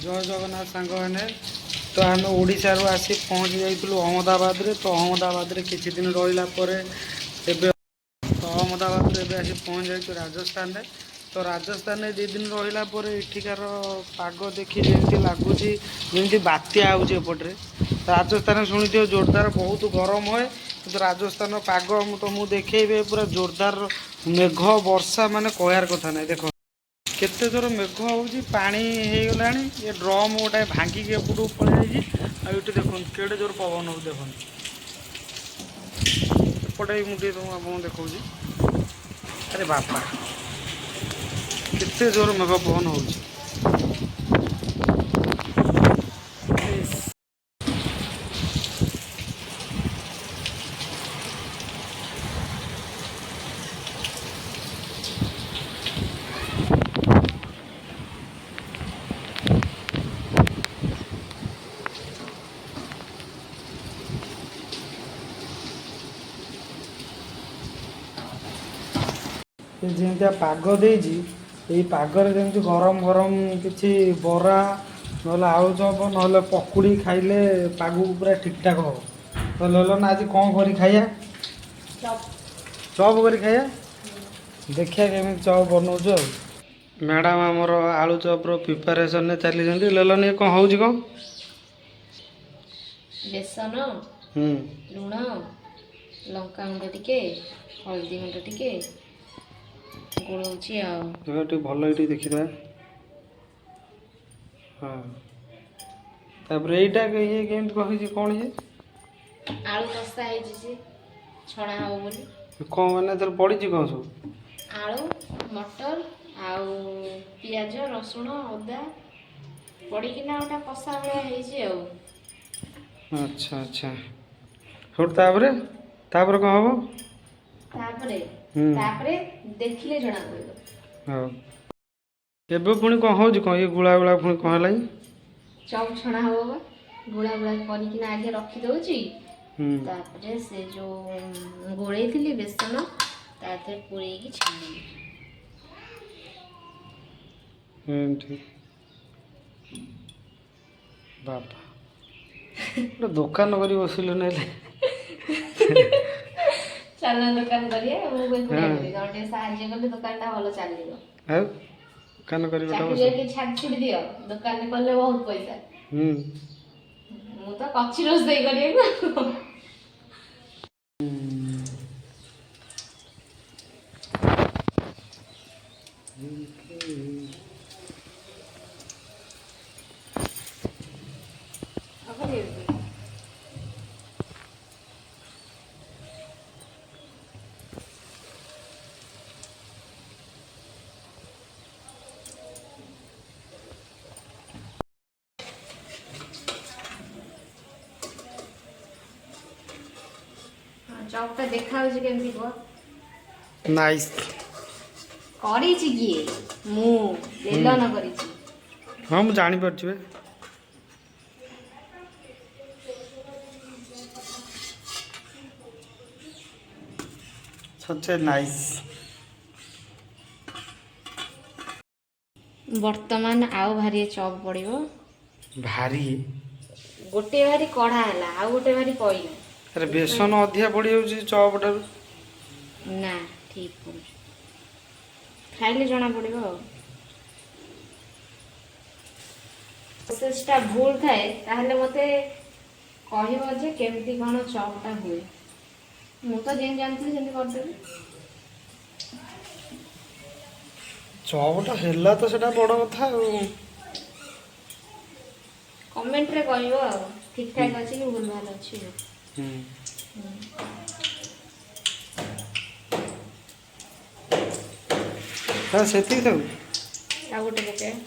ଜୟ ଜଗନ୍ନାଥ ସାଙ୍ଗମାନେ। ତ ଆମେ ଓଡ଼ିଶାରୁ ଆସି ପହଞ୍ଚି ଯାଇଥିଲୁ ଅହମ୍ମଦାବାଦରେ। ତ ଅହମ୍ମଦାବାଦରେ କିଛି ଦିନ ରହିଲା ପରେ ଏବେ ତ ଅହମ୍ମଦାବାଦରୁ ଏବେ ଆସି ପହଞ୍ଚି ଯାଇଛୁ ରାଜସ୍ଥାନରେ। ତ ରାଜସ୍ଥାନରେ 2 ଦିନ ରହିଲା ପରେ ଏଠିକାର ପାଗ ଦେଖି ଯେମିତି ଲାଗୁଛି, ଯେମିତି ବାତ୍ୟା ହେଉଛି ଏପଟରେ। ରାଜସ୍ଥାନରେ ଶୁଣିଥିବ, ଜୋରଦାର ବହୁତ ଗରମ ହୁଏ। କିନ୍ତୁ ରାଜସ୍ଥାନର ପାଗ ମୁଁ ତମକୁ ଦେଖେଇବି, ପୁରା ଜୋରଦାର ମେଘ ବର୍ଷା, ମାନେ କହିବାର କଥା ନାହିଁ। ଦେଖ କେତେ ଜୋର ମେଘ ହେଉଛି, ପାଣି ହେଇଗଲାଣି। ଏ ଡ୍ରମ୍ ଗୋଟାଏ ଭାଙ୍ଗିକି ଏପଟକୁ ପଳେଇ ଯାଇଛି। ଆଉ ଏଠି ଦେଖନ୍ତୁ କେଡ଼େ ଜୋର ପବନ ହେଉଛି, ଦେଖନ୍ତୁ। ଏପଟେ ବି ମୁଁ ଟିକେ ତମକୁ ଆପଣଙ୍କୁ ଦେଖାଉଛି। ଆରେ ବାପା, କେତେ ଜୋର ମେଘ ପବନ ହେଉଛି! ଇସ୍। ଏ ଯେମିତିଆ ପାଗ ଦେଇଛି, ଏଇ ପାଗରେ ଯେମିତି ଗରମ ଗରମ କିଛି ବରା, ନହେଲେ ଆଳୁଚପ, ନହେଲେ ପକୁଡ଼ି ଖାଇଲେ ପାଗକୁ ପୁରା ଠିକଠାକ ହେବ। ତ ଲଲନ, ଆଜି କ'ଣ କରି ଖାଇବା? ଚପ୍ କରି ଖାଇବା। ଦେଖିବା କେମିତି ଚପ୍ ବନଉଛୁ। ଆଉ ମ୍ୟାଡ଼ାମ୍ ଆମର ଆଳୁ ଚପ୍ର ପ୍ରିପାରେସନ୍ରେ ଚାଲିଛନ୍ତି। ଲଲନ, ଇଏ କ'ଣ ହେଉଛି, କ'ଣ? ବେସନ, ଲୁଣ, ଲଙ୍କା ଗୁଣ୍ଡ ଟିକେ, ହଳଦୀ ଗୁଣ୍ଡ ଟିକେ ଗୋଳଉଛି ଆଉ। ଦେଖ ଟିକେ ଭଲ, ଏଇଠି ଦେଖିଦେବା। ହଁ, ତାପରେ ଏଇଟା ଇଏ କେମିତି କ'ଣ ହେଇଛି, କ'ଣ ଇଏ? ଆଳୁ କଷା ହେଇଛି, ସେ ଛଣା ହବ ବୋଲି। କ'ଣ ମାନେ ଏଥିରେ ପଡ଼ିଛି କ'ଣ ସବୁ? ଆଳୁ, ମଟର ଆଉ ପିଆଜ, ରସୁଣ, ଅଦା ପଡ଼ିକିନା ଗୋଟେ କଷା ଭଳିଆ ହେଇଛି ଆଉ। ଆଚ୍ଛା, ସେଠୁ ତାପରେ ତାପରେ କ'ଣ ହବ? ତାପରେ ତାପରେ ଦେଖିଲେ ଜଣା ପଡ଼ିବ। ହଉ, ଏବେ ପୁଣି କ'ଣ ହେଉଛି, କ'ଣ ଇଏ ଗୁଳା ଗୁଳା ପୁଣି କ'ଣ ହେଲା କି? ଚପ୍ ଛଣା ହବ ବା। ଗୁଳା ଗୁଳା କରିକିନା ଆଗେ ରଖିଦଉଛି। ତାପରେ ସେ ଯୋଉ ଗୋଳେଇଥିଲି ବେସନ, ତା ଦେହରେ ପୂରେଇକି ଛାଣିବି। ଏମିତି ବାବା, ଗୋଟେ ଦୋକାନ କରି ବସିଲୁ ନହେଲେ। ଚାଲ ଦୋକାନ କରିବା। ମୁଁ ଏକୁଟିଆ କରିବି? ତମେ ଟିକେ ସାହାଯ୍ୟ କଲେ ଦୋକାନଟା ଭଲ ଚାଲିବ। ଆଉ ଦୋକାନ କରି ଗୋଟେ ଚାକିରି ବସ। ବାକିରି ଛାଡି ଛୁଡି ଦିଅ, ଦୋକାନରେ କଲେ ବହୁତ ପଇସା। ମୁଁ ତ କଚି ରୋଷେଇ କରିବାକୁ। ଆଉ କରିବି। ହଁ, ଚପଟା ଦେଖା ହଉଛି କେମିତି କୁହ? ନାଇସ୍। କରିଛି କିଏ? ମୁଁ ବେଲନ କରିଛି। ହଁ, ମୁଁ ଜାଣିପାରୁଛି ବେ। Such a nice. ବର୍ତ୍ତମାନ ଆଉ ଭାରିଏ ଚପ୍ ପଡ଼ିବ। ଭାରି? ଗୋଟେ ଭାରି କଢ଼ା ହେଲା, ଆଉ ଗୋଟେ ଭାରି ପଇଲା। ଆରେ, ବେସନ ଅଧିକା ପଡ଼ିଯାଉଛି ଚପ୍ ଠାରୁ। ନା, ଠିକ୍ ପଡ଼ୁଛି। ଖାଇଲେ ଜଣା ପଡ଼ିବ। ଆଉ ପ୍ରୋସେସଟା ଭୁଲ ଥାଏ ତାହେଲେ ମୋତେ କହିବ ଯେ କେମିତି କ'ଣ ଚପ୍ଟା ହୁଏ। ମୁଁ ତ ଯେମିତି ଜାଣିଥିଲି ସେମିତି କରିଦେବି। ଚପ୍ଟା ହେଲା ତ ସେଟା ବଡ଼ କଥା ଆଉ। କମେଣ୍ଟରେ କହିବ ଆଉ, ଠିକ୍ ଠାକ୍ ଅଛି କି ଭୁଲ ଭାଲ ଅଛି ଆଉ। ହଁ, ସେତିକି ଥାଉ। ଆଉ ଗୋଟେ ପକେଇବା।